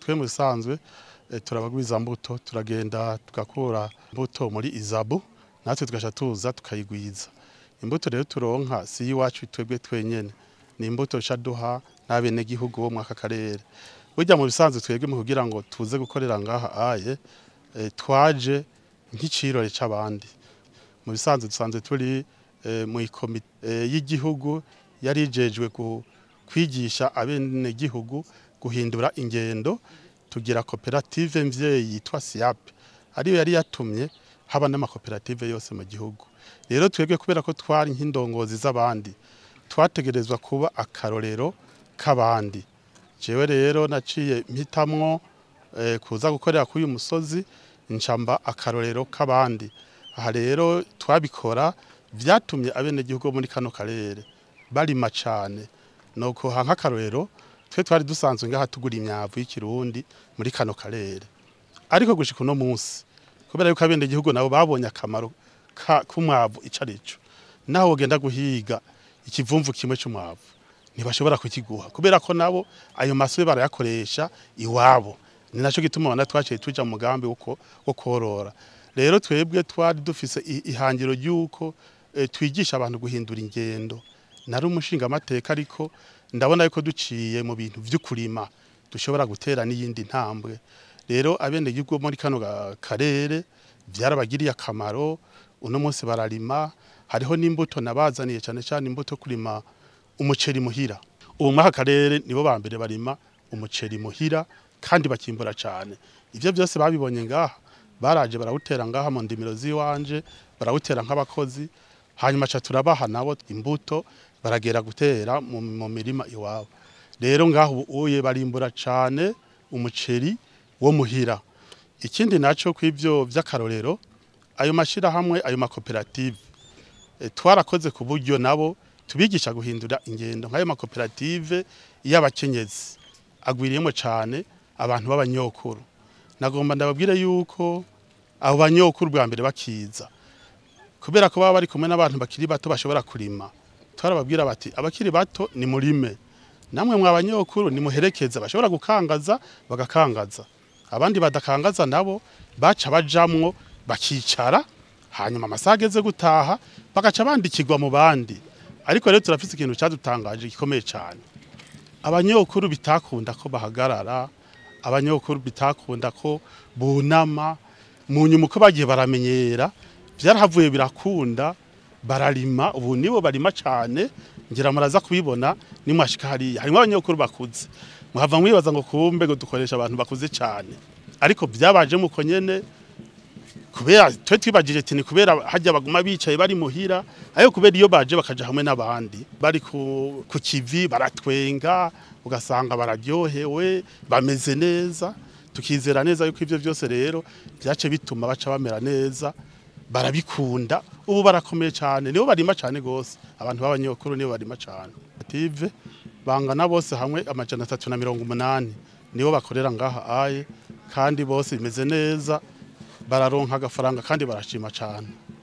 Twe mu bisanzwe turabagwiza mbuto, turagenda tugakura mbuto muri Izabu, natwe tugasha tuza tukayigwiza. Imbuto rero turonka si iwacu twebwe twenyene, ni imbuto duha n'abenegihugu bo mwaka karere. Burya mu bisanzwe twebwe mu kugira ngo tuze gukorera ngaha aye, twaje nk'icirore c'abandi. Mu bisanzwe dusanzwe turi mu ikomite y'igihugu yarijejwe kwigisha abenegihugu guhindura ingendo, tugira koperative mvyeyi yitwa SIAP, ariyo yari yatumye haba n'amakoperative yose mu gihugu. Rero twebwe kubera ko twari nk'indongozi z'abandi, twategerezwa kuba akarorero k'abandi. Jewe rero naciye mpitamwo kuza gukorera kuri uyu musozi, ncamba akarorero k'abandi. Aha rero twabikora vyatumye abenegihugu muri kano karere barima cane. Nuko nk'akarorero twe twari dusanzwe ngaha tugura imyavu y'ikirundi muri kano karere, ariko gushika uno munsi kubera yuko abenegihugu nabo babonye akamaro k'umwavu icarico, naho wogenda guhiga ikivumvu kimwe c'umwavu ntibashobora kukiguha, kubera ko nabo ayo masube barayakoresha iwabo. Ni naco gituma bana twaciye tuja mu mugambi wo korora. Rero twebwe twari dufise ihangiro ry'uko twigisha abantu guhindura ingendo. Nari umushinga amateka, ariko ndabona yuko duciye mu bintu vy'ukurima dushobora gutera n'iyindi ntambwe. Rero abenegihugu muri kano karere vyarabagiriye akamaro, uno munsi bararima. Hariho n'imbuto nabazaniye, cyane cyane imbuto kurima umuceri muhira. Ubu muri aka karere nibo ba mbere barima umuceri muhira kandi bakimbura cyane. Ivyo byose babibonye ngaha, baraje barawutera ngaha mu ndimiro ziwanje, barawutera nk'abakozi, hanyuma ca turabaha nabo imbuto baragera gutera mu mirima iwabo. Rero ngaho uye barimbura cyane umuceri wo muhira. Ikindi naco kw'ivyo vy'akarorero, ayo mashirahamwe, ayo makoperative, twarakoze ku buryo nabo tubigisha guhindura ingendo. Nk'ayo makoperative y'abakenyezi agwiriyemo cyane abantu b'abanyokuru. Nagomba ndababwire yuko abo banyokuru bwa mbere bakiza, kubera ko baba bari kumwe n'abantu bakiri bato bashobora kurima, twarababwira bati abakiri bato ni murime, namwe mwa banyokuru ni muherekeza, bashobora gukangaza bagakangaza, abandi badakangaza nabo baca bajamwo bakicara, hanyuma amasaha ageze gutaha bagaca bandikirwa mu bandi. Ariko rero turafise ikintu cyadutangaje gikomeye cyane. Abanyokuru bitakunda ko bahagarara, abanyokuru bitakunda ko bunama, mu nyuma uko bagiye baramenyera vyarahavuye birakunda, bararima. Ubu nibo barima cyane, ngira muraza kubibona nimwashika hariya. Harimo abanyokuru bakuze, muhava mwibaza ngo kumbe ngo dukoresha abantu bakuze cyane, ariko byabaje muko nyene kubera twe twibagije ati ni kubera hajya baguma bicaye bari muhira, ayo kubera iyo baje bakaja hamwe n'abandi bari ku kivi baratwenga, ugasanga bararyohewe bameze neza. Tukizera neza yuko ivyo byose rero byace bituma baca bamera neza, barabikunda. Ubu barakomeye cyane, nibo barima cyane gose. Abantu b'abanyokuru nibo barima cyane. Koperative bangana bose hamwe 380 nibo bakorera ngaha aye, kandi bose bimeze neza, bararonka agafaranga kandi barashima cyane.